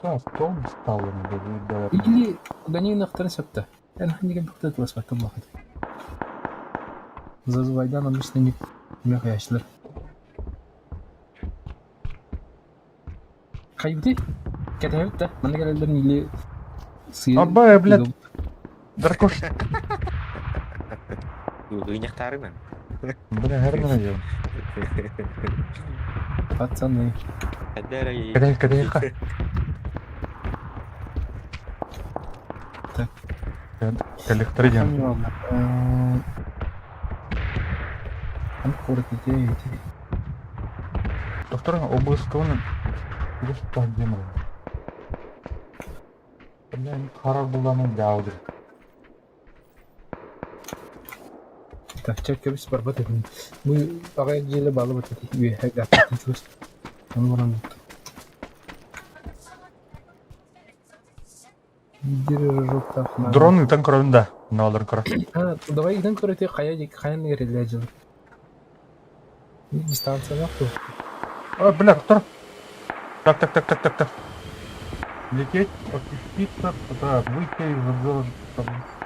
Так, тоҕо сталлан Или Ганиновтарын сөптө. Эн ханныгын бөхтө тыласпаттан буолбат. Зазывайдан обычно не мөхөйөчүлэр. Хайбыты? Кэтэһэбит да. Манна кэлэллэрин или сыыр Абай, блядь, дракош. Ыынньахтаарынан. Бля, хернана дело. Пацаны. Эдэр Кэтэһ, кэтэһиэххэ. Так. Коллектор диэн. Там город где эти. Доктор, облыстуун туох диэн Бля, харар булланын дяудыр. Так, чэ, кэбис барбат этим. Бу аҕай дьиэлэ баалыбат эти үөһэ гаппытын чугас. Ону баран Дрон ыытан көрөбүн да, ноолорун көрө. А, давай ыытан көрөтү хайа хайан эрэллээ дьыл. Дистанциялаах дуо? О, бля, доктор. Так, так, так, так, так, так. Лететь, опуститься, так, выйти из обзора.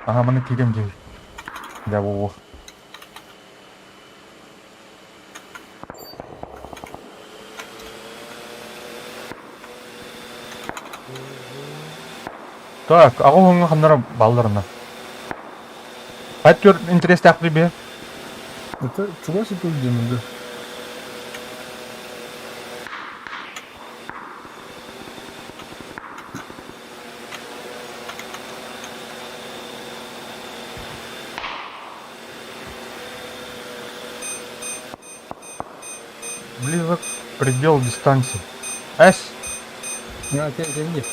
Ага, маны киирем дии. Да, во-во. Так, аҕа уһуҥҥа ханнара баалларына. Хайт түөр интэриэстээхтик биһи. Это чугас это диэн да. Близок предел дистанции. С. А, те, те, не.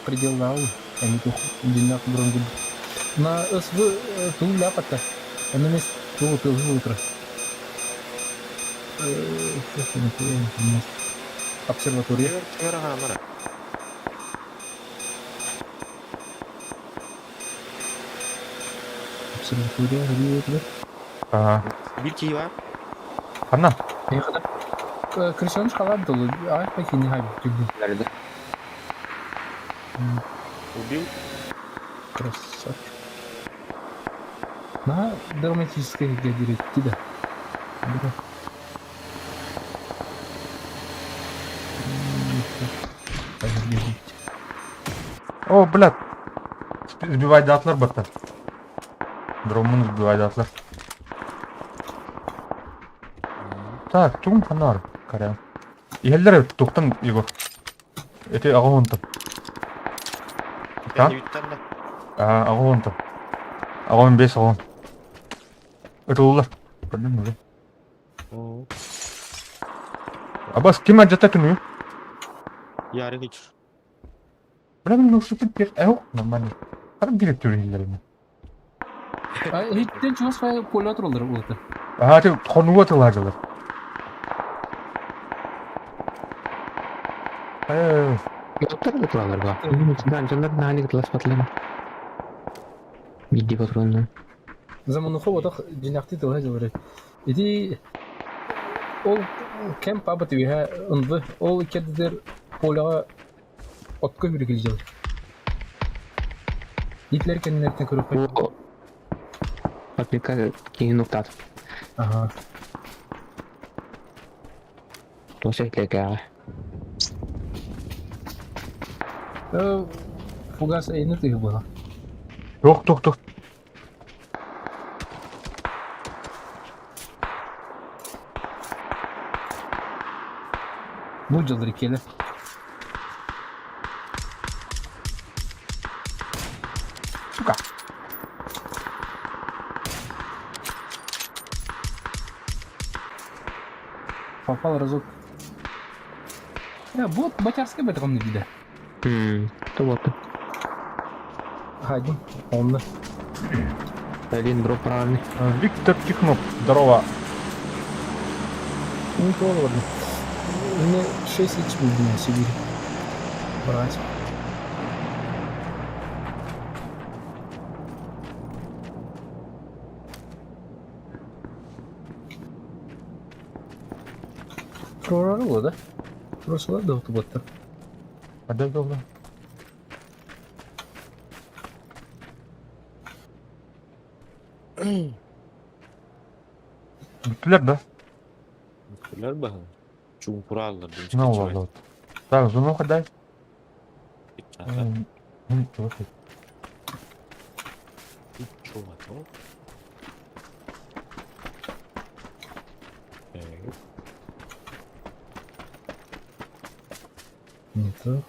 Предел дал. Они тух динах бронгу. На СВ тул ляпата. Оно мест тул тул утро. Обсерватория. Обсерватория, где Ага. Биир киһи баар. Ханна? Крысёныш халаат дылы, ай пахини хай түгү. Убил. Красавчик. На драматическая диретти да. Бра. О, блядь. Сбивайдаатылар баттар. Дроммун сбивайдаатылар. Так, тугум ханар карян. Иһэллэр эбит, туохтан Егор? Эти аҕа уонтан. Та? Кэннибиттэн да. Аа, аҕа уонтан. Аҕа он бес, аҕа он. Ытыллар. Көрдүм уже. Абас ким адьата күнүү? Ярик ич. Бля, ну что ты Эу, нормально. Хар биир түрүһүллэрин. Иһиттэн чугас файл поле тураллар улата. Аа, ти хонуга тылаажылар. Э, Доктор да тураллар ба. Данжандар наалик тыласпатлар. Бидди патронна. Замануха отох дьинахти тылha дьылары. Ити ол кэм пабат үһэ ынды ол кеддер поляға отко хүрүгүл дьыл. Гитлер кэннилэриттэн көрүөххэ. Папика киһи нуктаат. Аха. Туос этлэкээҕэ. Фугас эйни тыһы буола. Туох, туох, туох. Бу дьыллар иккиэлэр. Сука. Попал разок. Вот батярская бэтҕэмни диде. То вот. Один, он. Один дроп правильный. Виктор Тихонов, здорово. Ну, то ладно. У меня 6 HP в Сибири. Брать. Прорвало, да? Просто да, вот. Хада буолла? Бүттүлэр да? Бүттүлэр баһын. Чуумпурааллар Ну, вот. Так, зону хадай. Не то.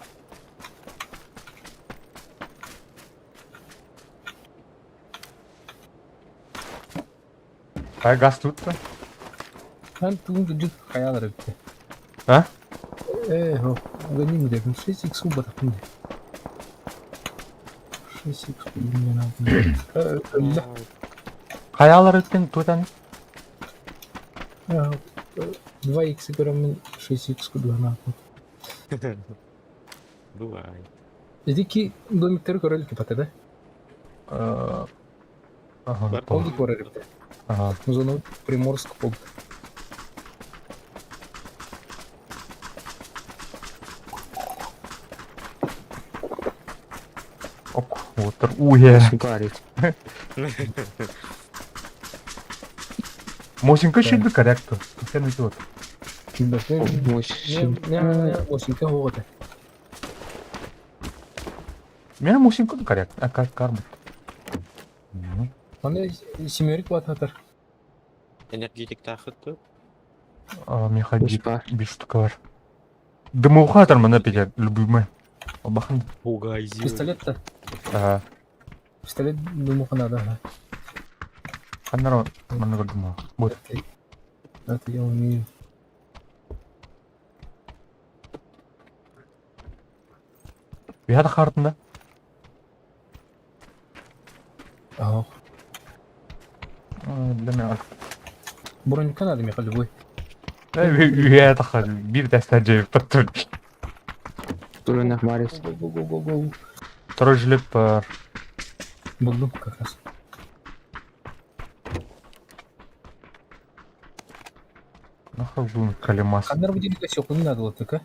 Хай газ тут-то? Хан тугун кырдьык хайаалар эбит. А? Ээ, гони где 6 икс убатахпын дии. 6 икс өллө. Хайаалар өттүн тутан? 2 икс көрөммүн 6 икс кудуһанааппыт. Бывает. Ити ки домиктары көрө илик бата да? Ага. Ол көрөр эбит. Ага. Зону Приморск болду. Ок, вот уе. Гарик. Мосинка шилді корректно. Сен өйтіп отыр. Мосинка оҕото. Мен Мосинка коррект. А как карма? Аны семерик бататар. Энергетик тахытты. Миха бир штука бар. Дымоуха атар мына петя, любимый. Албахан. Бугайзи. Пистолет-то. Ага. Пистолет дымуха надо. Ага. Ханнар манна дымоуха. Вот. Это я умею. Бияда хартында. Ага. Для меня. Бронька надо, Михаил, любой. Үйе тахар бир дәстә жеп тур. Турунах Марис. Го-го-го-го. Второй жилет бар. Булдум как раз. Нахуй бүгін калимас. Ханнар будильника сёкуну надо вот только.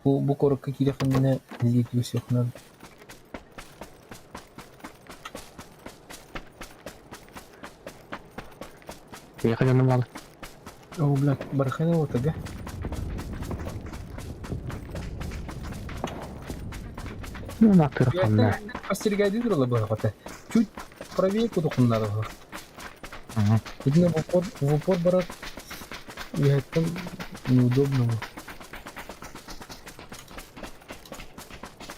Бу бу корокка киирехиннэ диэки сёкунан. Ехали на мал. О, бля, бархана вот ага. Ну, на тырханна. Остерегайды турала бара Чуть правее кудукун надо было. Видно, в упор барат. Я там неудобно было.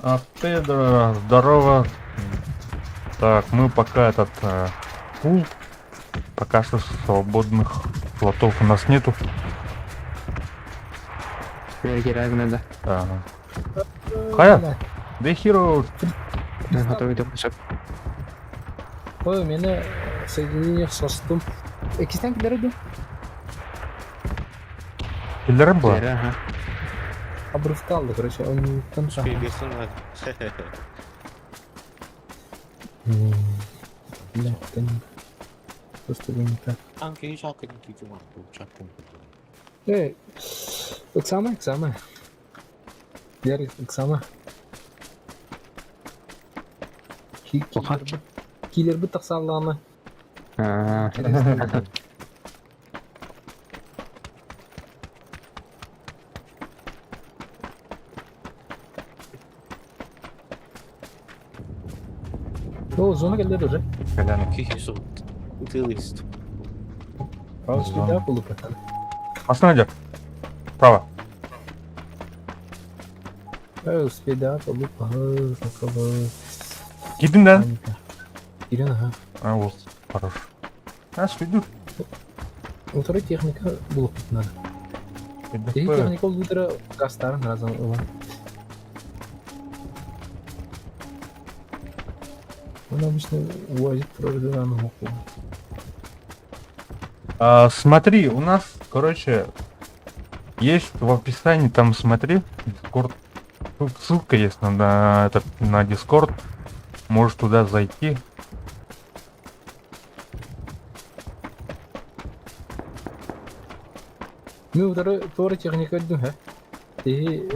А Педро, здорово. Так, мы пока этот пул. Пока что свободных слотов у нас нету. Надо. Ага. Хая? The Hero. Готовый допуск. Ой, у меня соединение со стом. Экистен килерди? Киллерым была? Ага. Обрыв калды, короче, он там сам. Бля, это не... Просто не так. Эй, Оксана, Оксана. Ярик, Оксана. Киллер бы тахсаллааны. О, зона келдер уже. Колян. Ты лист. Право сюда полупатан. Машина идет. Право. Успеда полупа. Кидин, да? Кирин, ага. А, вот, хорош. А, идут. Второй техника было надо. И техника лутера кастарын разом ылан. Он обычно увозит прорыва А, смотри, у нас, короче, есть в описании, там смотри, Discord, тут ссылка есть на Discord, можешь туда зайти. Ну, второй техника дым, ха? И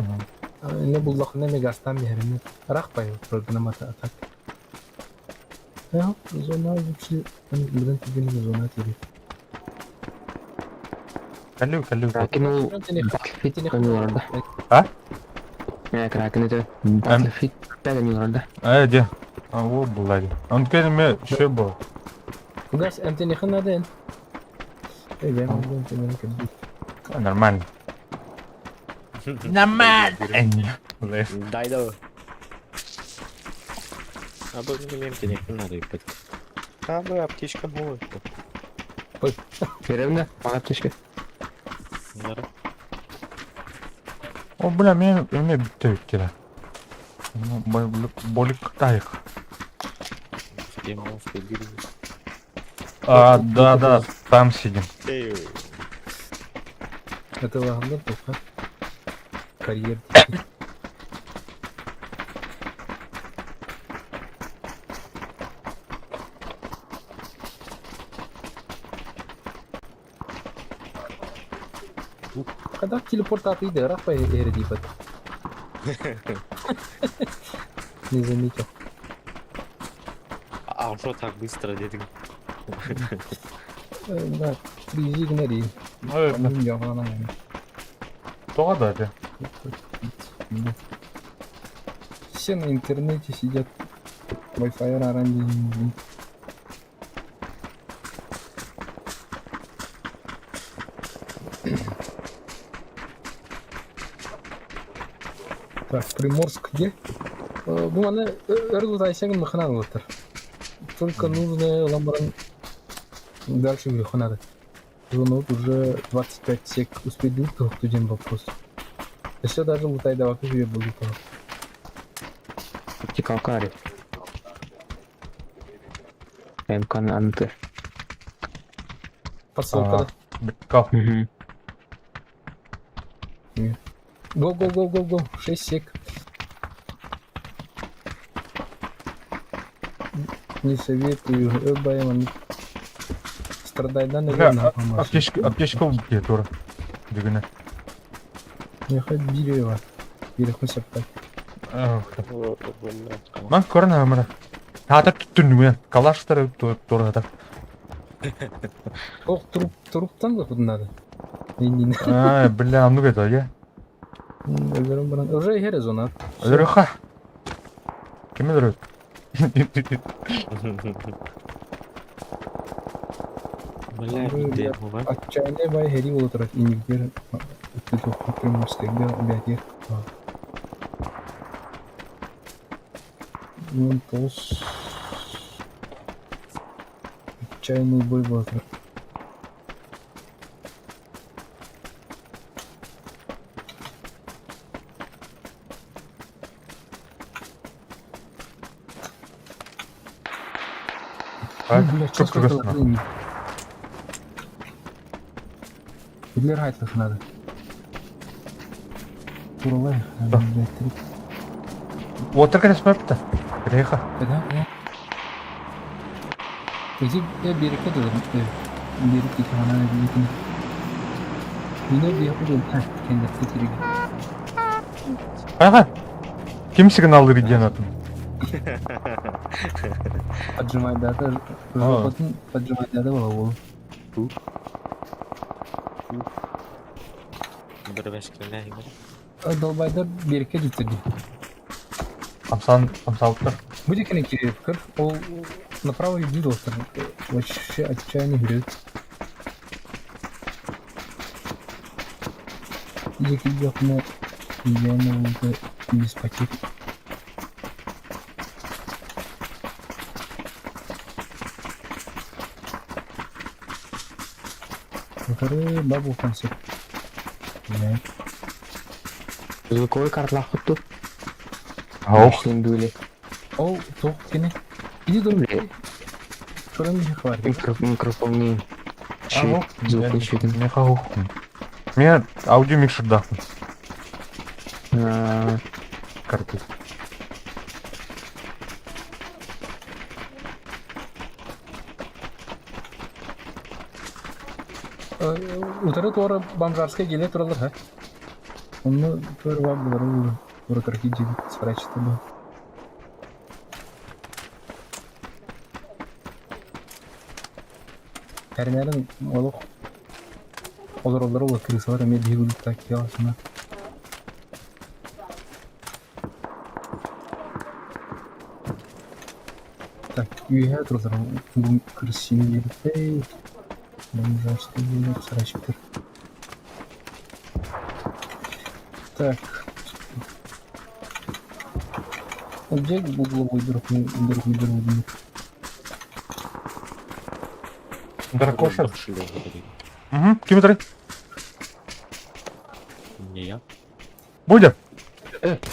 Иннэ буллахына эмиэ газтаан биһэринэ ыраах байы программата а так. Зона лучше быдан түргэнник зона тиийбит. Калю, калю. Кракен ол Battlefield ойнуларда. А? Кракен это Battlefield 5 ойнуларда. А, где? А, вот была. Он кәдімгі шөп был. Газ эмтенихин надо эн. Эй, я могу эмтенихин. А, Нормально. Нормально. Дай да. А бы не имеем денег, не надо ебать. А бы аптечка была. Беремне, мана аптечка. Да. О, бля, мен эме бітті өттері. Болик тайық. А, да, да, там сидим. Это лагандар тоха. Карьер. Когда телепортаты иди, рахпа эри Не заметил. А что так быстро, дедин? Да, призи гнари. Тоға да, де. Все на интернете сидят. Wi-Fi рарани. Так, Приморск где? Бу маны өр маханан олотор. Только нужно ламбаран дальше вверху надо. Зона уже 25 сек успеть один вопрос. Еще даже лутай давай тебе буду Тикалкари. МК Анты. Посылка. Бекал. Угу. Го, го, го, го, го. 6 сек. Не советую. Өбайым. Страдай, да, наверное. Аптечка, аптечка где тура. Дегене. Не хоть бирева. Бирех мысаптай. Ман көрін өмірі. Хатыр түттүн Калаштар тура да. Ох, труп, труптан да надо. Не, Ай, бля, ну это я. Уже хере зона. Өлөрөхө. Ким өлөрөт? Бля, где Отчаянный бай хери болотурат инигдер Приморскайга бятер. Вон толс. Отчаянный бой болотурат. Бля, что Билер надо. Туралай, блядь, три. Вот так это Реха. Да, да. Иди, я берег это, берег она берег. Мине bir kendi тириг. Ага. Ким сигнал диэн атын? Поджимай дата, жопотун поджимай дата ол. Долбайдар берекке жүктеді. Амсан, амсалыптар. Будет киреп ол направо иди достар. Вообще отчаянный жүрет. Екі жақына идеально болды без потерь. Второй бабл концепт. Да. Звуковой картлах хутту. Аух. Были. Ол тоқ кене. Иди дом. Туран не хватит. Микрофонный. Звук еще. Меха Мен аудиомикшер дахмын. Карты. Утары туары бомжарская келе туралар, ха? Оны туары бар булар. Куракарки диэбит сарайчыта бу. Эрнэрин олох олороллоро ула крысалар эмиэ биһиги курдук киаласына. Так, үөһээ тураллар бу крысиный диэбиттей. Бомжарский диэн сарайчиктар. Так. Где угловой дорогой Дракоша. Угу, ким Не я. Будет?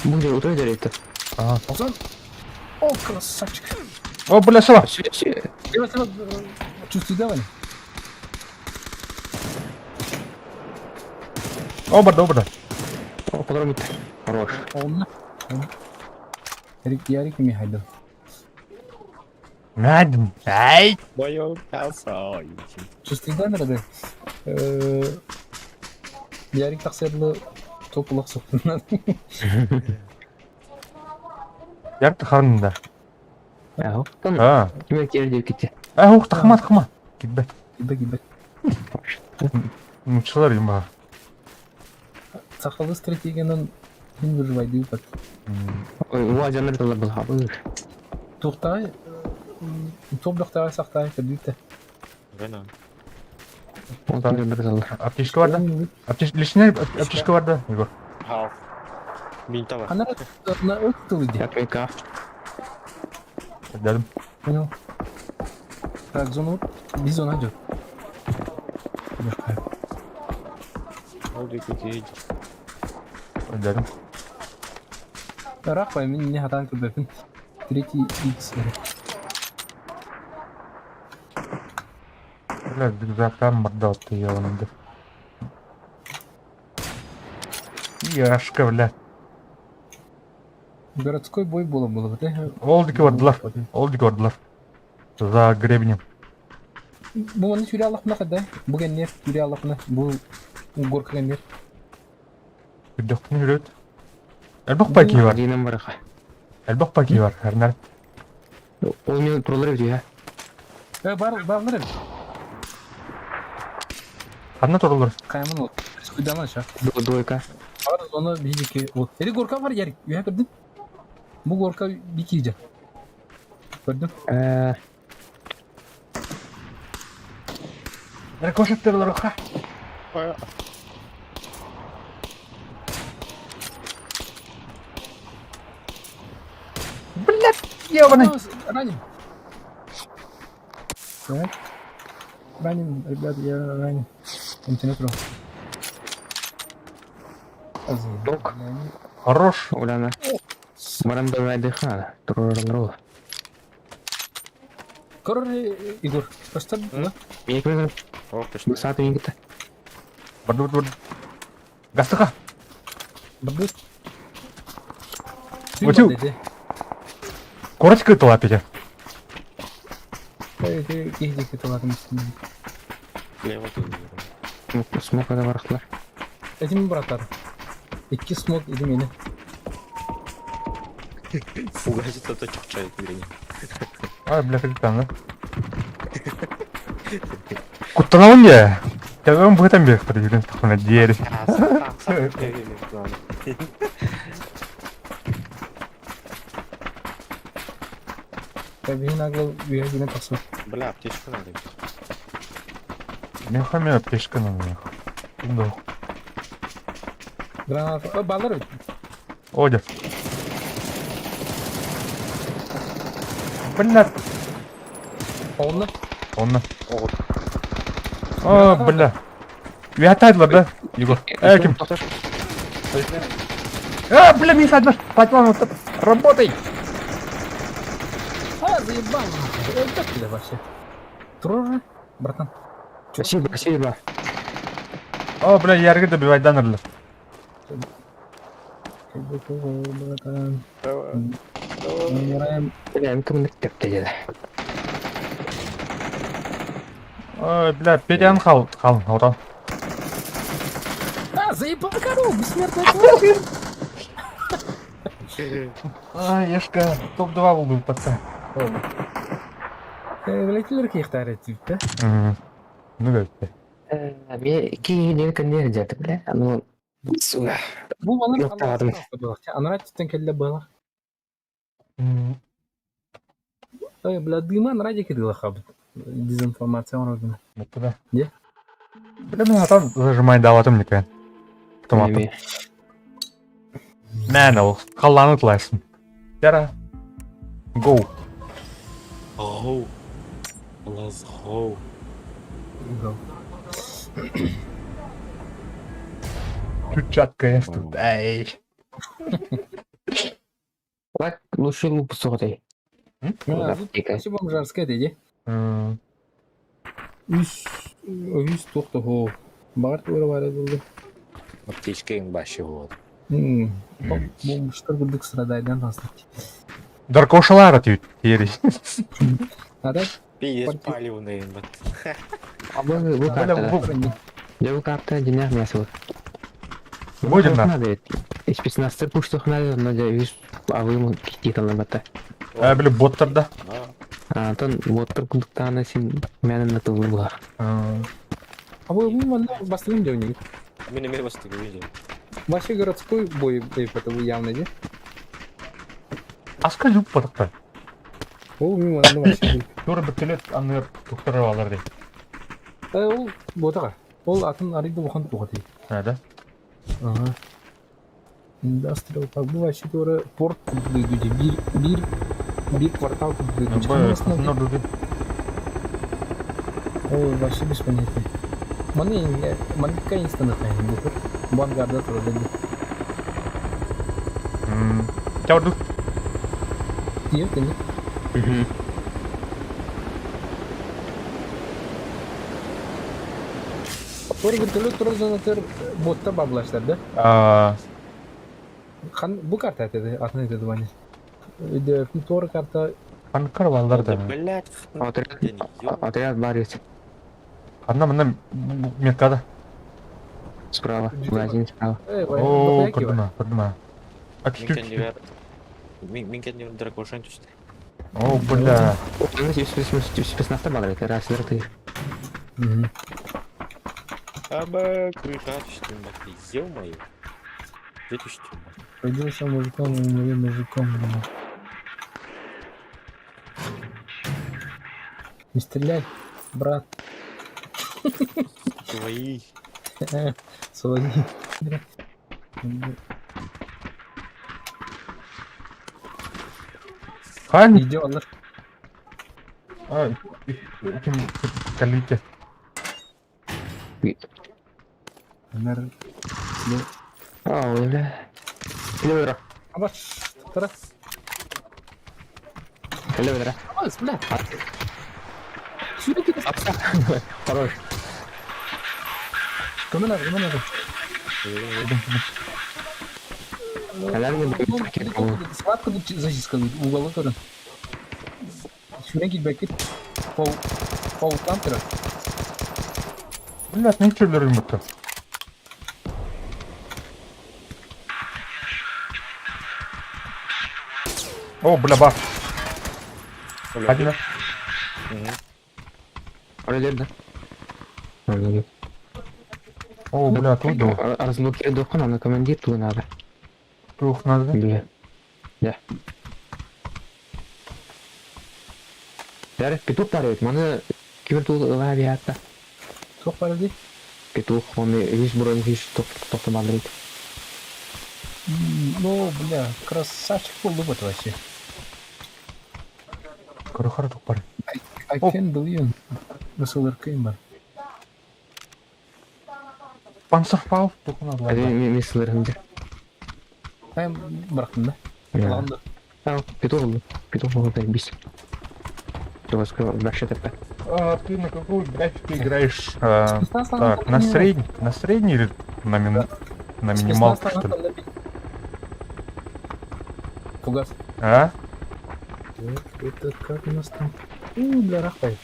Будет, утро это. Ага. О, красавчик. О, бля, села. Чувствую, давай. Оба, добра. О, подробно. Хорош. Онна. Ярик, Ярик Михайлов. Надм. Ай. Мое мясо. Чувствую, да, Ярик тахсырлы топ улах соқтунан. Ярик тахарында. А. Киме кер деп кетти. А, ух, тахма, тахма. Китбе. Китбе, китбе. Мучылар има. Сахалы стратегиянан ким выживай деп. Ой, уа жаныр талар был хабыр. Тухтай, топ сахтай кәдүтә. Вена. Аптечка бар да? Аптечка, лишний аптечка бар да, Егор? Хау. Мин табар. Ана на өттү иди. Я Дядым. Понял. Так, зону, без зона идет. Дядым. Рахпай, мен не хатан көрбөпүн. Третий X. Бля, рюкзактан мордал ты ебаный. Яшка, бля. Городской бой было было бы, да? Олдики бардылар. Олдики бардылар. За гребнем. Бу оны сүрә аллахна када. Бу гәннер сүрә аллахна. Бу горка гәннер. Үрдөхтүн үрөт. Элбэх паки бар. Динем бараха. Элбэх паки бар. Эрнер. Ол мен туралар бит я. Э, бар барлар. Ханна туралар. Каймын ол. Скуйдан аша. Двойка. Бар зона бизики. Вот. Эри горка бар ярик. Юха көрдүн. Бу горка бикиже. Көрдүн. Э, Дракоша туралар ха. Блядь, ебаный. Ранен. Так. Ранен, ребят, я ранен. Интернет ру. Док. Хорош. Уляна. Барам давай дыхана. Туралар. Короче, Егор, просто да? Мен кем О, точно. Саты мен кетті. Барды, барды, барды. Гастыха. Бабыс. Утю. Корочка это лапите. Лево ты. Смок ада барахтылар. Этим братар. Икки смог иди мени. Фугасит это чакчай верни. Ай, бля, как там, да? Куттанабын дии. Тәбем быһытан биэх придирин тахына диэри. Табиһин агыл үйә генә тасып. Бля, аптечку надо. Мен хаме аптечка на них. Да. Граната. О, балар бит. Одя. Бля, Онна. онна. О, О, бля. Уятайдылар да, Егор. Э, ким? А, бля, мин садылар. Патман, вот работай. А, заебал. Это ты вообще. Трожи, братан. Спасибо, спасибо. О, бля, яргы добивать данырлар. Братан. Умираем. Бля, кім тепті деді. Ой, бля, Петян хал, хал, урал. А, заебал корову, бессмертная тварь. А, Ешка, топ-2 буолбут пацан. Билетилер киэхтээр этибит Мгм. Ну да. Эмиэ киинин кэннигэр дьэ бля, ну сука. Бу маннык Нуктаатым. Анараа өттүттэн кэллэ быһалаах. М, Ой, бля, дыма анараа диэки дылахабыт. Дезинформация оҥордум. Вот туда. Где? Бля, ну а там зажимай даватым никак. Томатом. Эмиэ. Мэн ол, халлааны тылайсың. Яра. Go. Go. Let's go. Go. Чучатка я тут. Эй. Так, лучше луп соҕотой. А, тут Спасибо бомжарская иди. М, Үс, үс туох хоо. Баҕар туора баара буолла. Аптечка ең башы болады. Бомжтар курдук страдайдан тастык. Даркошалар ответ. Ери. А так, Пиздец Партия. палевный ебать. А бу бу Бля, карта. бу- Дьэ бу карта дьиҥнээх мясо вот. Будем на. Надо. Спецназтар пуштух надо, но дьэ үс абыым кииталлабата. А, бля, боттарда. А, Антон боттар курдуктаана син мянын натылы була. М, а вы манна бастыгым дьоҥҥут. Мен эме бастыгы видел. Вообще городской бой это явно, де? А скажи, потақта. Ол мен манна вообще. Тура бітілет аныр туқтары алар дей. Э, ол ботаға. Ол атын арыйды оған туға дейді. А, да? Ага. Industrial Park. Бу вообще тура порт дойду бир бир бир квартал дойду. Б, ну, Ой, вообще без понятия. Маны маны конечно нахайын бу. Бангарда тура дойду. М, Чаурду. Тиеп тени. Тура вертолет тура зонатыр ботта баблаштар да. А, Хан бу карта этеди, атын этеди ваня. Үйдө тура карта Анкар балдар Да, да. блядь, Отряд, я не ё- отряд бар ведь. Анна мына меткада. Справа. Магазин справа. Э, О, ваня, көрдүм, көрдүм. А Мин чуть-чуть. кәндивер. Мин кәндивер дракошан түсті. О, бля. Спецназтар бар ведь, раз ты. Аба, крыша түсті, бать, ё-моё. Где түсті, бать? Родился мужиком, умри мужиком. блин. Не стреляй, брат. Твои. Свои. Хан. Иди, он А, ким калите. Нар. О, бля. Левый Абаш, тара. Левый Абаш, бля. Сюда ты. Хорош. Кому надо, кому надо? Алярмы Схватку зачистка, уголок тоже. Сюда бэкет. Пол, пол тамтера. Блядь, не чулер это. О, бля, бах. Один. Өлөр да. Өлөр. О, бля, тут был. Разблокировать дохуна, на командир ту надо. Тух надо. Бля. Да. Дәрі петух тарıyor. Маны кибер тул авиата. Çok para değil. Петух, он весь бронь весь тоқтамадырит. Ну, бля, красавчик был вот вообще. Корохар тух бар. I О. can't believe Nasıl ırkıyım ben. Панцерфауст тух надо. ладно. Мен сылырымды. Ben bıraktım da. Kullandı. Петух oldu. Петух oldu бис. Вообще тепе. А, ты на какую графику играешь? А, так, на средний или на, мин... на минималку, что ли? Фугас. А? Так, это как у нас там? У, бля, рахай.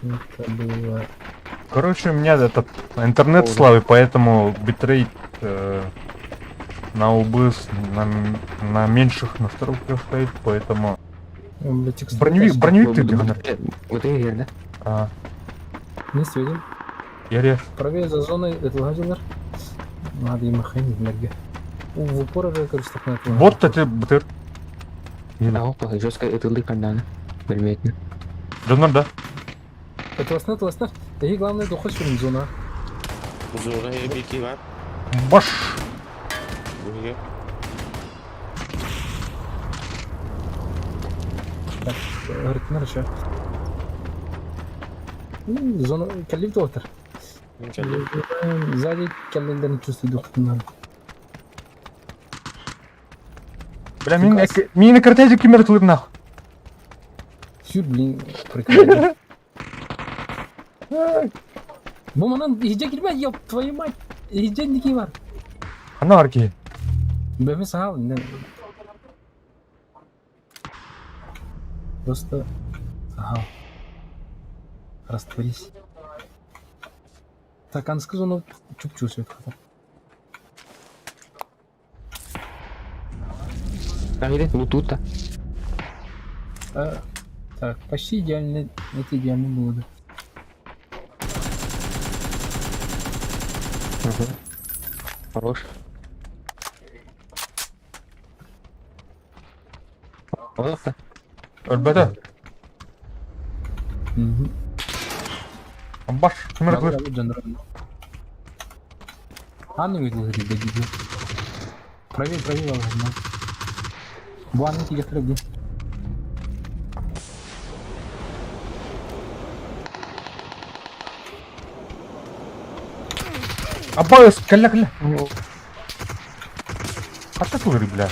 Это было... Короче, у меня этот интернет слабый, поэтому битрейт на OBS на меньших настройках стоит, поэтому... Бля, текст. Броневик, броневик ты дыхнешь. Вот и верно. А, Не светим. я режь. Правее за зоной это лагерь. Надо им охранить энергию. В упор уже, короче, так на это. Вот эти БТР. А, опа, жестко это лыкандан. Приметно. Донор, да? Это вас нет, вас нет. И главное, доход в зона. Зона бики бар. Баш! Буге. Так, говорит, ну еще. Зона, калиф доктор. Сзади календер не чувствую доктор. Бля, мин картезик кимер нахуй. Сюр, блин, прикольно. Бу манан иһдьэ кирбэ, ёб твою мать. Иһдьэ ники бар. Ана арки. Бэми сахал, Просто сахал. Растворись. Так, анскы зону чуп-чувствует. Там или лутута. А, так, почти идеально. Это идеально было бы. Угу. Хорош. Опа. Ребята, Угу. баш, кимер Анну видел, говорит, да, дебил. Правее, правее, ладно. Бу Анны тебе где? Абайс, калля, калля. А ты слышишь, бля?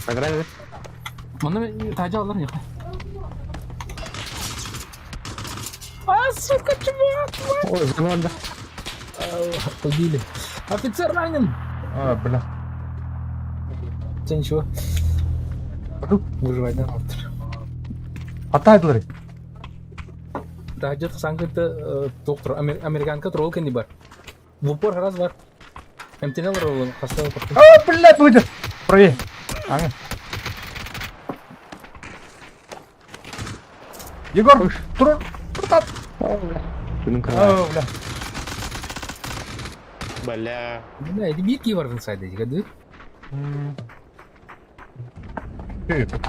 Награды. Манна тажа алар не. А, сука, чувак! Ой, зона. Убили. Офицер ранен! А, бля. Тебя ничего. Пойду. Выживать, да, автор. А тайдлеры? Да, где-то сангыта доктор, американка троллка не бар. В упор раз бар. МТНЛ ролл, поставил. А, блядь, выйдет! Правее. Ага. Егор, тур, туртат. О, бля. А, бля. Бля. Бля, это битки бар в инсайде, да? Это?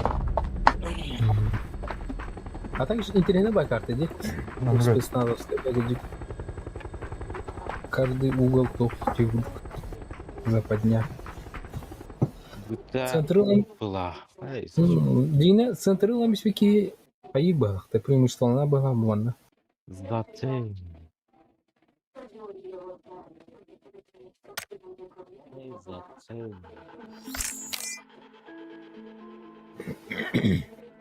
А также интересная бай карта, иди. Спецназовская, Каждый угол топ западня. Центрылым Была. Дина центрылым свеки поебал. Ты преимущество она была вон. Зацень. Зацень.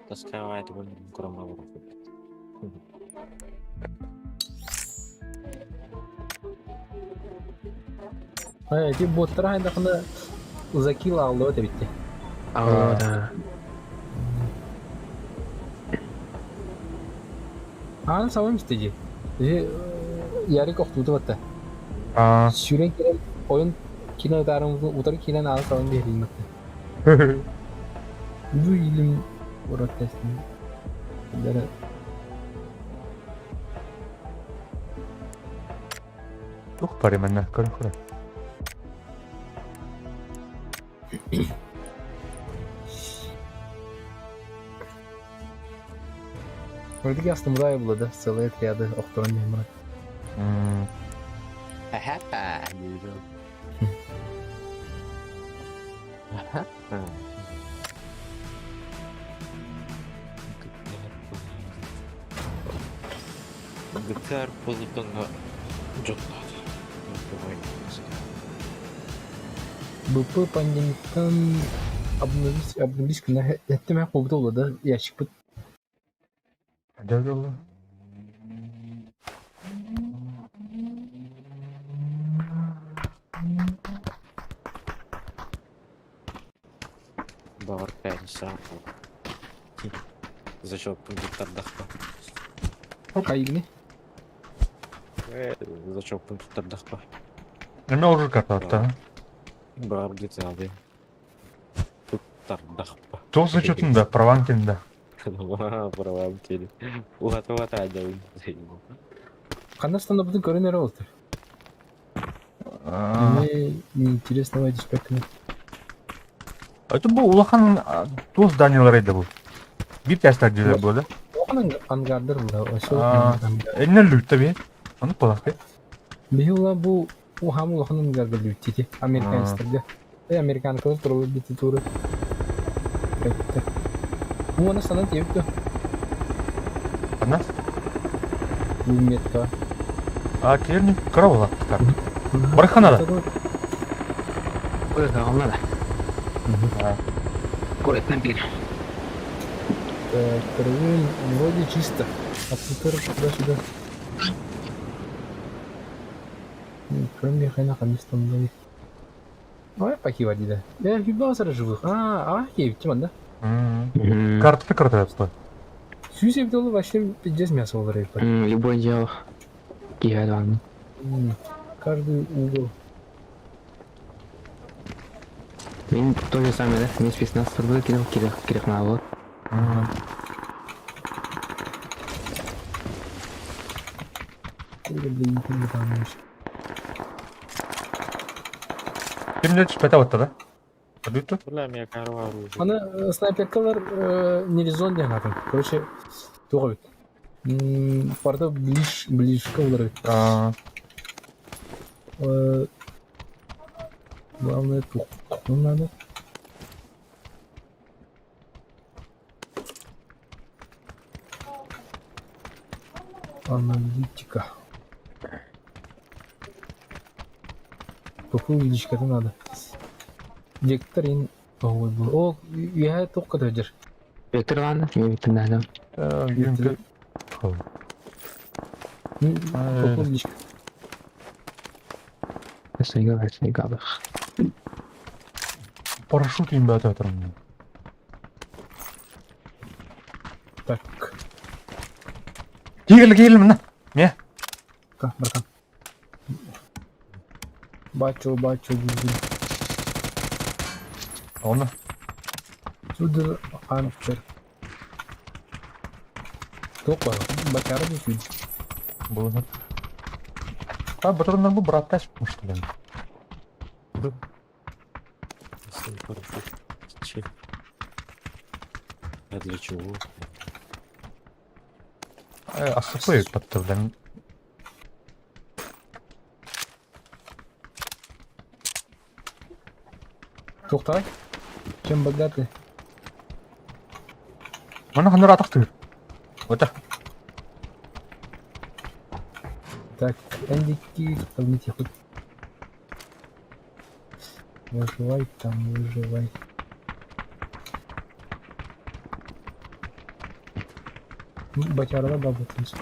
Таскавает кроме А, эти боттар хайдахына закила алды өте битти. А, да. Аны сабам истеди. Ярик охтуду батта. А. Сүрен кирен ойын кино дарымызды утар кирен аны сабам берилмекте. Бу илим ураттасын. Дара Ух, пари мене, коры, коры. Вроде астымда булады, целые отряды охторон мемра. Ага. ГТР полутонга жокнады. БП пандемиктан обновить, обновить на это меня да, ящик под Да, да, да. Бавар пятница. Зачем пункт отдохнул? Хайыгыный? Зачоппун туттардахпа. Эме уже карта. Баар GTA Туттардахпа. Туох зачетында, праван кенде. Правам кели. Уһата-уһата адьабын. Ханна станабытын көрөн эрэ олтар. Мне неинтересно диспекканы. Это бу улахан туох зданиялар еді бу. Биир тестер дьиэлэр буо да? Улахан ангардар була. Эннер лүтте би. Ону полахты. Биһи ула бу ухам улахан ангардар лүттити. Американецтерге. Э американкалар туралы бити туры. Бу аны санан тиэбит Ана? Бу метка. А киэрни кыра буолаттар. Барыхана да. Куратан надо. Куратан бир. Так, второй вроде чисто. А тут туда-сюда. Кроме хрена там были. Ой, пахива дида. Я ебался живых. А, а, Тимон, да? Карта карта стой. Сүүс эбит вообще пиздец мясо болар Любое дело. Киһи Каждый угол. Мин то же самое, да? Мин спецназ турбу кино кирек кирек вот. Кимдер түспэтэ батта да? Бүттү? Бля, меня корова оружие. Аны снайперкалар не резон диэн атын. Короче, туох эбит. Парда ближ ближка болар эбит. Главное тухтун надо. Аналитика. Какую увеличка-то надо? Вектор ин... Ой, был. О, я только дадишь. Вектор ладно, мне вектор надо. Вектор. Какую увеличка? Сайга. Парашют им бата там. Так. Кигел кигел мына. Не? Братан. Бачу, бачу, бу. Оны. Сюда анфер. Тоқ бар. Бачары бу сюда. Было. А, батроннар бу братташ что ли? Зачем? А для чего? АСП подставляем. Тоқтай. Чем богаты? Мана ханыр атақтыр. Вот Так, эндики, хоть. Выживай там, выживай. Батярда бабытынс.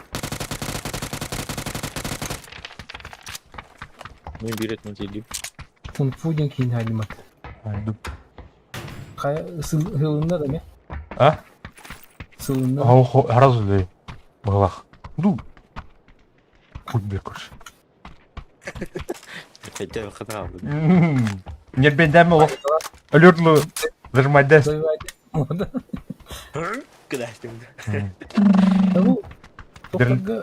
Ну берет на тебе. Кунг-фу диэн киин хадимат. Хая сылында да ме? А? Сылында. Охо, сразу ли? Балах. Ну. Хуй бе, короче. Хотя бы хатал. Не бедами лох. Алертлы зажимать да. Куда ты? Бу тоқтарға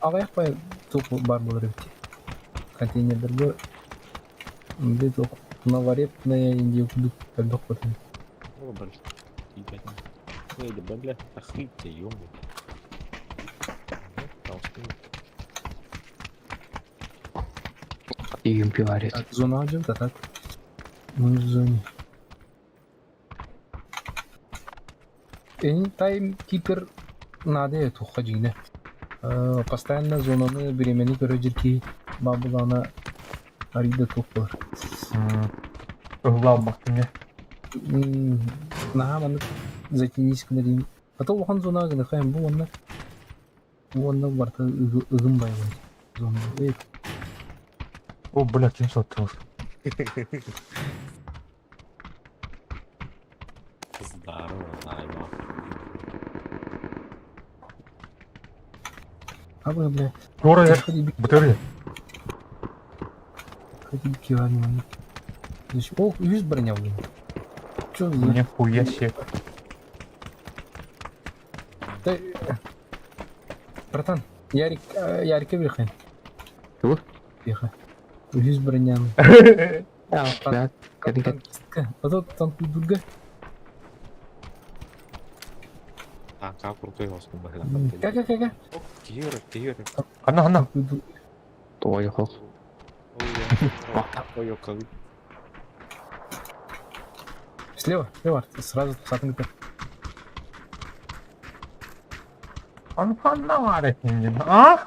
ағаяқ бай тоқ бар болар бит. Контейнерлерге мындай тоқ новорепная инде кудук калдық батын. О, блин. Эй, да бля, охренеть ты, ё-моё. Игим пиварит. Так, зона один, да так. Мы в зоне. Таймкипер надо эту ходить, Постоянно зонаны времени көрөжүр бабылана арида тух бар. Углам бактым Наха маны затянись кына А то улахан зона гына хайм бу онна. Бу онна барта ыгым байлай. Зона. Эй, О, блядь, кем саттым. Здорово, найма. А вы, бля, Туора ходи, бытыры. ходи, килами. О, үс броня, блин. Чё за... Нихуя себе. Да, братан, Ярик, Ярика бирхен. Тугу? Тихо. Үс броня. А, да. Кадин кад. Танкистка. А тут танк дурга. Танка крутой olsun быһыылаах. Ка ка ка ка. Тиер, тиер. Ханна, ханна. Ой, хол. Ой, калы. Слева, слева, сразу сатанка. Ханна, ханна, варит. А?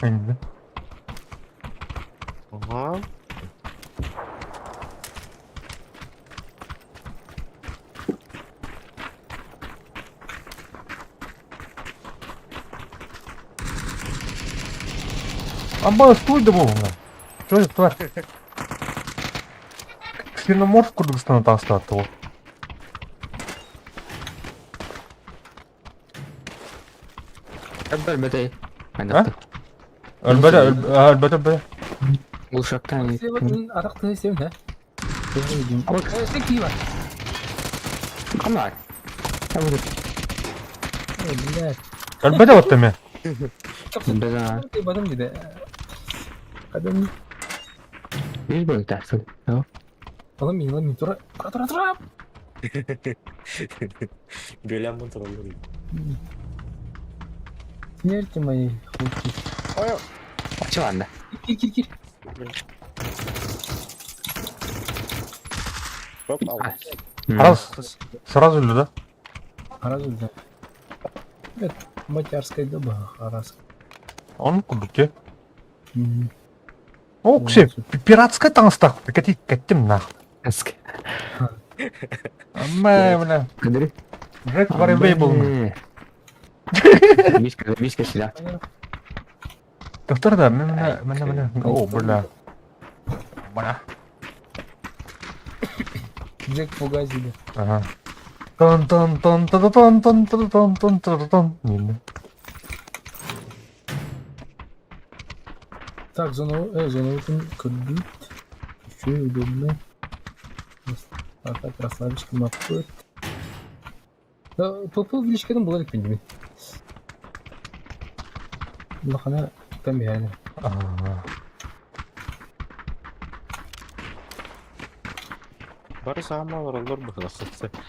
Ага. Амба, стой да бу. Что это тварь? Ксеноморф курдук тастаты. Әббәл бәтәй. А? Өлбәдә, өлбәдә, өлбәдә. Ушактан. Слева, атак ты сен, да? Вот. Сен кива. Камар. Абы. Ой, блядь. Өлбәдә вот теме. Бәза. Ты потом где? Адам, Бир бөлүк тахсы. ломи, ломи, тура, тура, тура, тура. Бөләм контроллер. Смерти моей, хуйки. Ой, Ачыланды. Кир, кир, кир. Хоп, ал. Раз, сразу ли, да? Сразу, да. Это матерская доба, харас. Он кудуке. О, ксе, пиратская таҥастаах, кати каттим нах. Аск. Амма, бля. Кадыр. Джек Варебей был. Мишка, мишка сюда. Доктор, да, менә, менә, менә. О, бля. Бля. Джек Фугази, да. Ага. Тон тон тон тон тон тон тон тон тон тон тон. Не, Так, зона, зона open could be. Еще и удобно. А так, расслабочка мапы. Да, ПП увеличкадан булар икән Лахана там реально. Ага. Бары саамалар олор быһыылаах.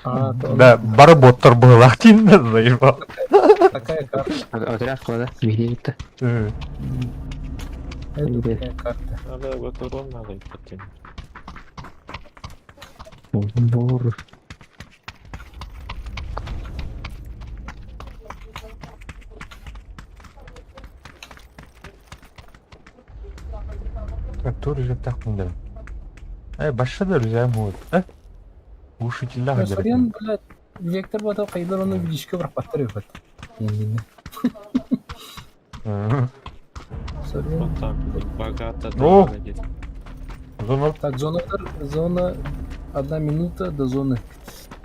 А, то- Да, бары боттар был активно заебал. Такая карта. Отряд куда? Бигиликте. Это Где? такая карта. Надо вот урон надо идти. Бор. Который так не да. Башта да друзья вот. Глушителя Сорян, блядь, вектор батал кайдар оны видишка бір паттыр өпөт. Сорян. Вот так вот, богато. О! дорого где-то. Зона Так, зона, зона, одна минута до зоны.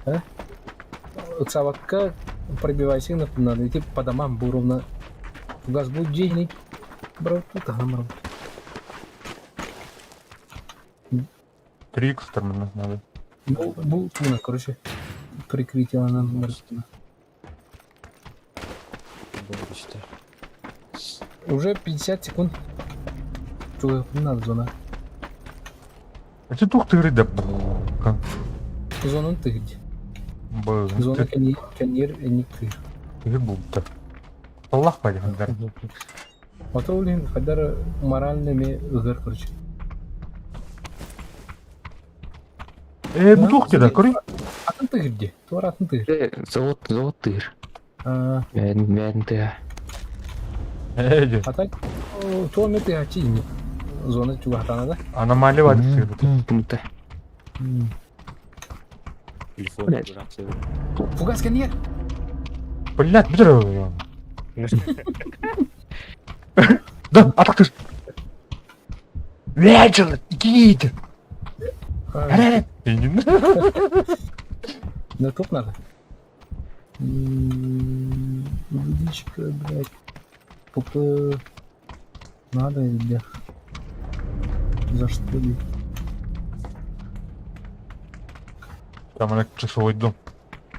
А? Цавакка пробивайся, надо идти по домам, бу ровно. Газ будет денег. Брат, тут ага, 3 х надо. Бу, бу, туна, короче, прикрытие нам. Борщ-то. Уже 50 секунд. Чего, не надо зона. А ты тух ты да. Зона ты где? Б. Зона каньер, не ты. Ты будто. Аллах пойдет. А то, блин, хадар моральными ыгыр, короче. Бу тух ты да, кори. Атын ты где? Туар атын ты. Завод, завод тыр. А, Бән, бән ты. Ди. а так, то мы ты ачи не. Зона чугатана, да? Аномалия вады. Пункта. Телефон Блядь. рация. Фугас каньер! Блядь, бля. Да, а так ты ж. Вечер, идите. На топ надо. Водичка, блядь. ПП. Надо элбэх. За что ли? Там ана часовой дом.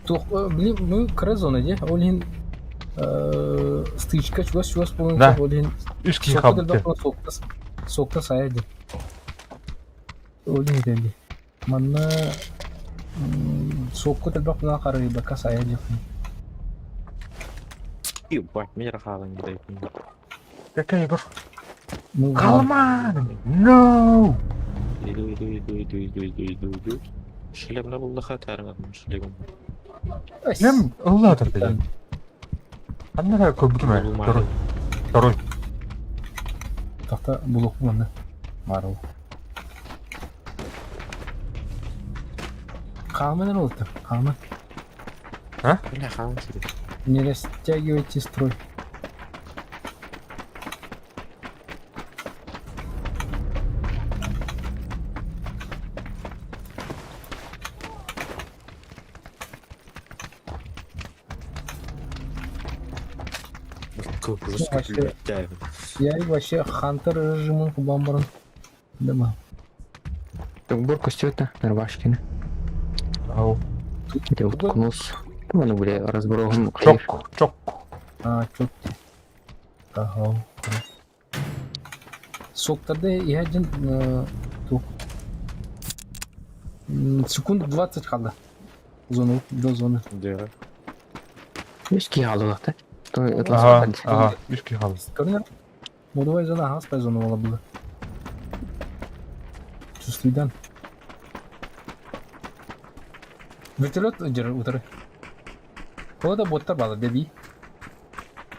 Туох, блин, мы кыра зона дии. Ол иһин стычка чугас-чугас буолан Да. ол иһин Үс киһи сокка хаалбыт. элбэх сокта сокта сайа дии. Ол иһин этэн дии. Манна соккут элбэх буолан харыйбакка сайа диэхпин. Ебать, меня рахалан не дает. Какая Егор? Ну, Калман! No! Иду, иду, иду, иду, иду, иду, иду, иду. Шлем на буллаха тарман шлемом. Шлем ыллаатар дии. Ханна көрбүтүм ээ. Второй. Второй. Тахта булук манна. Марыл. Хааман эрэ олтар. Хааман. Бля, хаалан сири. Не растягивайте строй. Как жестко Вообще- прилетает. Я и вообще Хантер режимын кубан баран. Дама. Бур костюта, Рубашкина. Ау. Я уткнулся. Ну, бля, разброгом. Чок, чок. А, чё ты? Ага. Соктарда я один ту. Секунд 20 хада. Зону, до зоны. Да. Үс киһи хааллылахта. Ага, ага, үс киһи хаалла. Көрүнэр. Модовай зона хаспай зона буола было. Чувствуйдан. Вертолет дьэр утары. Ол да боттар бала деби.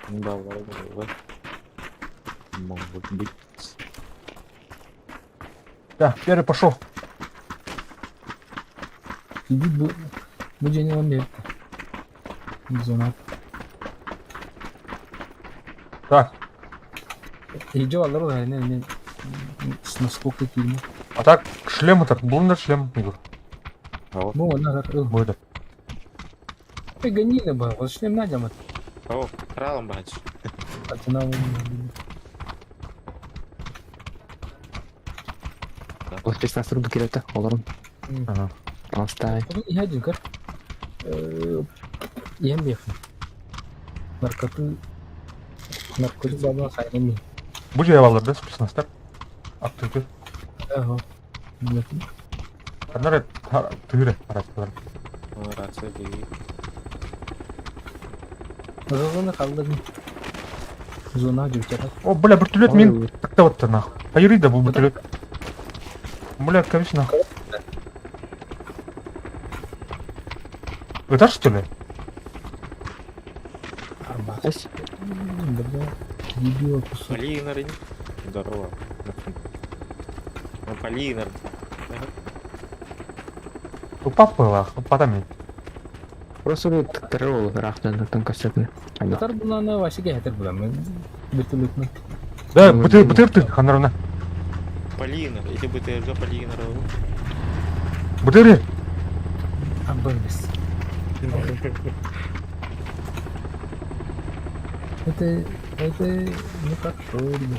Да, да, да, да. Могут быть. Да, первый пошел. Кийбит бу бу дьиэни ылан биэртэ. Зона. Так, Иһдьэ баллар ол эһэни эмиэ с насколько киирмэ. а так шлем этот, был на шлем, Игорь. О, Бу онно аһар ыл. Будет. Ты гони ба, вот шлем надям от. о, кралом бач. Атына Ол спецназ руду кирете, олорун. Ага. Алстай. Иһэ дьиҥкэр. Иһэн биэххин. Наркоту наркотик баба хайнами. Бу же баллар да спецназтар. Аттыгы. Ага. Анары тыгыры араттылар. Рация беги. Зона қалды. Зона жүртер. О, бля, вертолет мин так вот нахуй. Поюри да был вертолет. Бля, короче, нахуй. Этаж, что ли? Ась. Бля, дебила кусок. Полинер. Здорово. Ну, Полинер. Упапыла, упадами. Просто бу террор рахтан тан костютны. Татар буланы вообще хәтер буламы. Вертолетны. Да, бутыр, бутыр ты, ханарына. Полинер. Если бы ты взял Полинера. Бутыры. Аббас. Это, это не хорошо, ребят.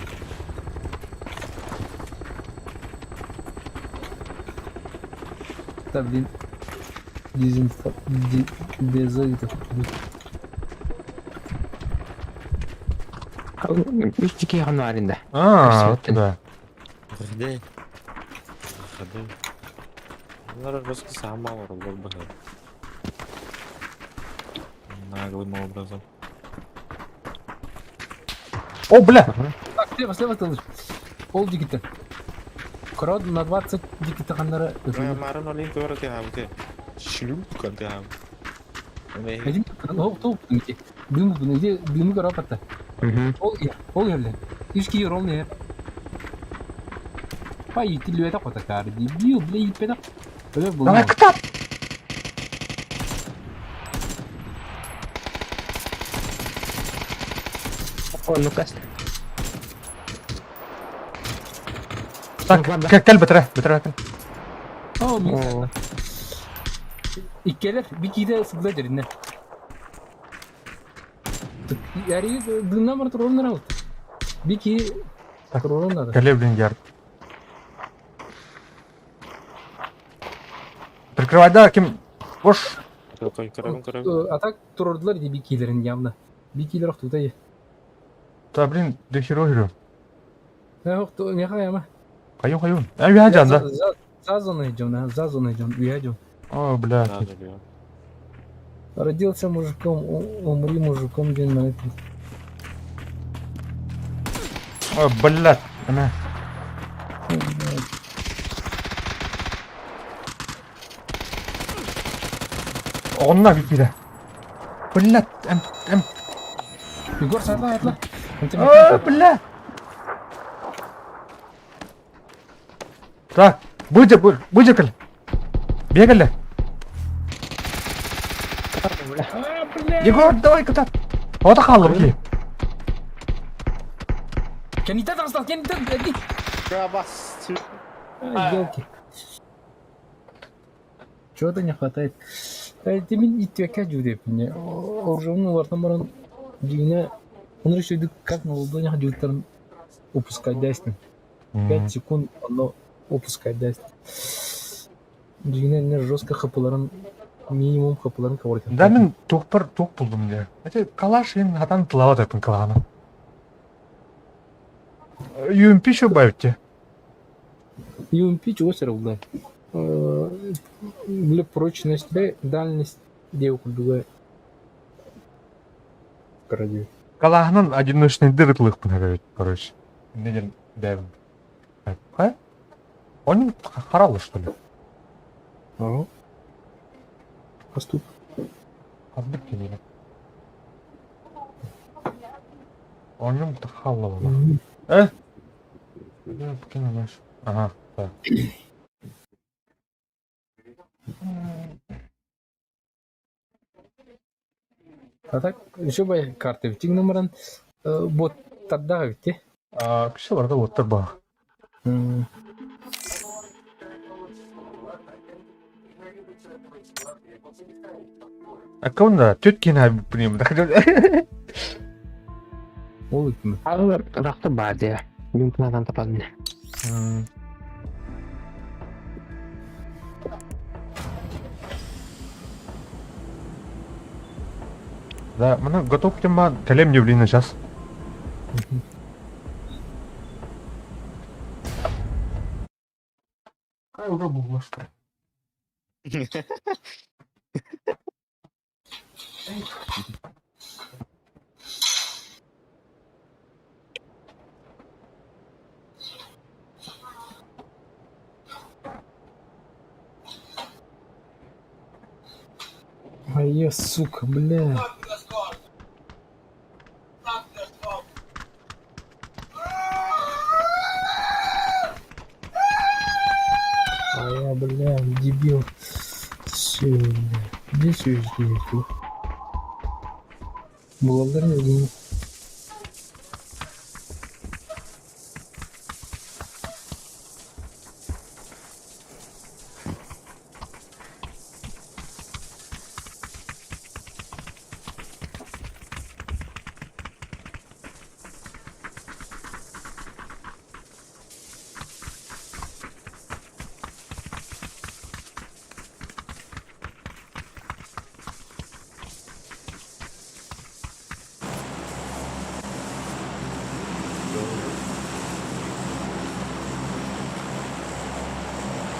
Да, блин. Дезинфо... Дезо... Үс киһи ханарында. А, вот да. Где? Ходы. Наверное, просто сама бы. Наглым образом. О, бля! Так, слева, слева ты лучше. Пол дикита. Крод на 20 дикита ханнара. Марын олин тура ты хавты. Шлюпка ты хав. Один ол топ где. Дым где дым гарапата. Ол ер, ол ерле. Ишки ер ол не. Пай тилү это котакар. Дебил, бля, ипеда. Давай, кто? О, ну каст. Так, кел бітірі, бітірі, кел. О, мен. Иккелер бикиде сыгда жерине. Яри дымна бар турон нарал. Бики Так, Туруорун надо. Кэлэ блин яр. Прикрывай, да, ким? Бош. Көрөбүн, көрөбүн. А так туруордулар дии бикилерин явно. Бикилер охтута е. Да, блин, да херо херо. Меха яма. Хайын, хайын. А, я жан, да. За зоной идем, да, за зоной идем, я идем. О, бля. Да, да, Родился мужиком, умри мужиком, день на это. О, блядь. Она. Онна биппитэ. Блядь, эм, эм. Егор, сатла, атла. О, бля. Так, будь, будь, Бегали. Егор, давай куда? Вот хаалла били. Кэнниттэн таҕыстал, кэнниттэн, эди. Елки. Чего-то не хватает. Ты мин иттүөккэ дьүдэппин. Оружием улартан баран дьиҥэ он решил как на ладонях дьүлтэрин упускать дэстин. 5 секунд оно упускать даст. Дьиҥэ не жестко хапыларын минимум хапыларын коворотен. Да мин туохпар туох булдум дии. Эти калаш им хатан тылава тэпин калаана. UMP еще бавите. UMP чего сырылда? Для прочность, дальность девку дуга. Кради. Калаһынан одиночный дырытлыхпын короче. Неден дэвин. А? Он харалы, что ли? Ага. Поступ. Хазбыт кэлиэ. Онньум хаалла буолла. Э? Ага, так. А так, еще бы карты в номеран бот тогда ведь. А, кеше барда оттар ба. А кого Теткина, блин, да Ол үкімі. Алар рахты бар де. Мүмкін адам тападым. Да, мына готов тема кэлем не блин сейчас. Какая уже была что? А я, сука, бля. А я, бля, дебил. Все, бля. Где все здесь? Благодарю, Евгений.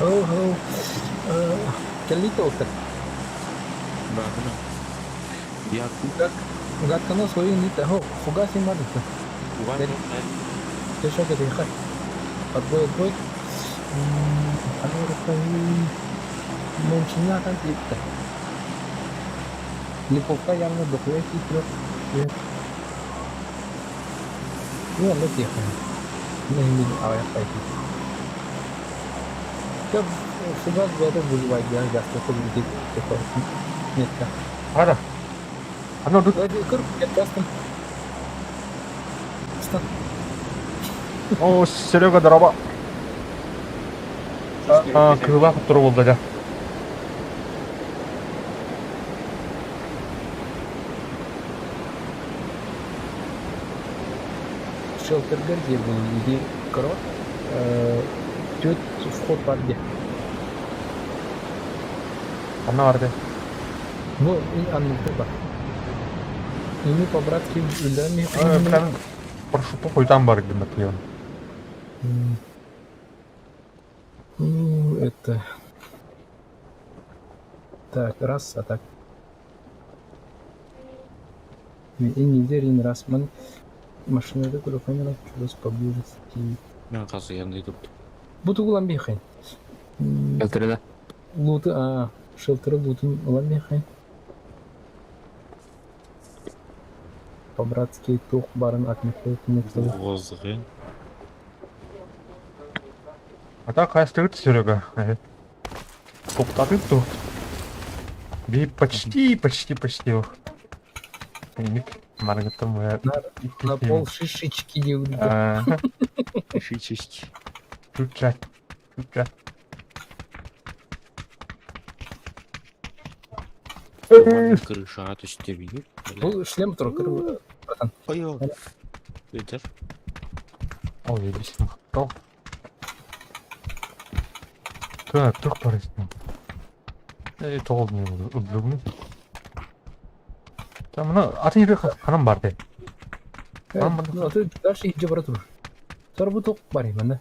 Hello, hello. Кэллит олтар. Я Гадкано свою нит. Хо, фугаси мадыта. Ты что, это хай? Отбой, отбой. Allora, non tanti. Липовка явно дохуя хитро. Ну, оно тихо. Не, не, а я пойду. Как фугас это выживать, я газ такой будет такой. Нет, так. Ара. Оно тут. О, Серега, здорово. А, крыла которого да. Шелтергер диye бұл иди корот. Түөрт вход бар диye. Ханна баар дии. Бу анныкта бар. Ини по-братски үллэрэн Прям прошу похуй там бар где наклеен. Ну, это... Так, раз, а так. И неделю раз. Ман машинада көрөхөн чугас поблизости. Мен қазір янда идут. Бу тугу ылан биэриэххин. Шелтеры, да? Луты, а, шелтеры лутун ылан биэриэххин. По-братски туох баарын отметил. Возры. А так хайстырыт Серега. Тоқтатып тұр. Би почти, почти, почти. Маргатым На пол шишечки не Шичечки. Чуча. Чуча. Крыша түсті бейіп. Бұл шлем тұр, кір, братан. Ой, Өтер. Ой, я мақтал. Так, тух барыстың. Эй, тоғыз не болды, үблігін. Там мына атын жерге ханам бар де. Ну, а ты дальше иди бара тур. Сор бу тоқ бар емін, да.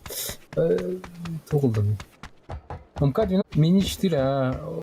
Тоғылдым. МК-12, мини 4, а.